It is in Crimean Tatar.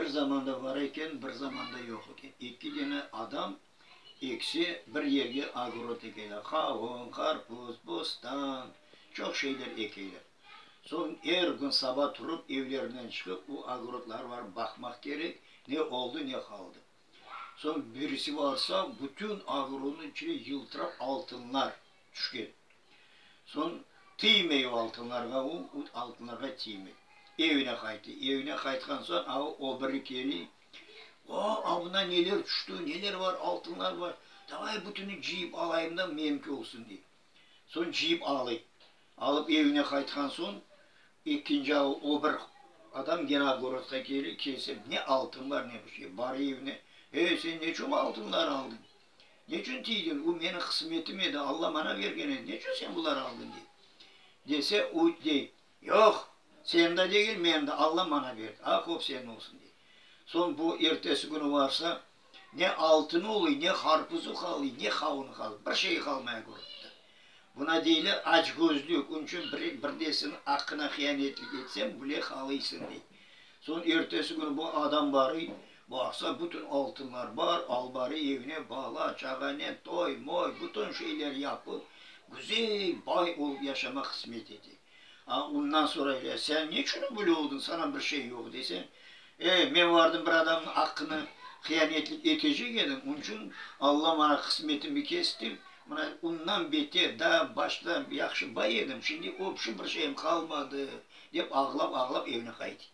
zamanda bar eken, bir zamanda yoq eken. Ekki dene adam, ekisi bir yerge ogorod ekeler. Qavun, qarpuz, bostan, çoq şeyler ekeyler. Soñ er kün saba turıp evlerinden çıqıp, o ogorodlarğa barıp baqmaq kerek, ne oldı, ne qaldı. Soñ birisi barsa, bütün ogorodnıñ içine yıltırap altınlar tüşken. Soñ tiymey o altınlarğa, o altınlarğa tiymey. Evine qaytı. Evine qaytqan soñ, a o biri keliy, O, a bunda neler tüşti, neler bar, altınlar bar, davay bütüni cıyıp alayım da, menimki olsun, dey. Soñ cıyıp alıy. Alıp evine qaytqan soñ, ekinci o bir adam gene ogorodqa keliy, kelse, ne altın bar, ne bir şey. Barıy evine, Ey, sen neçün altınlar aldıñ? Neçün tiydiñ? Bu menim qısmetim edi, Alla maña bergen edi, neçün sen buları aldıñ? dey. Dese, o dey, Yoq, seniñ de degil, menim de, Alla maña berdi, ah, hop seniñ olsun, dey. Soñ bu ertesi künü varsa, ne altını oluy, ne qarpızı qalıy, ne qavunı qalıy, bir şeyi qalmay köripti. Buna deyler açgözlük, onıñ içün birdesiniñ aqqına hiyanetlik etseñ, bile qalıysıñ, dey. Soñ ertesi künü bu adam barıy, baqsa, bütün altınlar bar, al barıy evine bala, çağanen toy, moy, bütün şeyler yapıp, güzel bay olıp yaşamaq qısmet ete. A, ondan soraylar, sen neçün böyle oldıñ, sana bir şey yoq, dese, E, men vardım bir adamnıñ aqqını hiyanetlik etecek edim, onıñ içün Alla maña qısmetimi kesti, mına ondan beter, daa başta yahşı bay edim, şimdi obşi bir şeyim qalmadı, dep ağlap-ağlap evine qaytı.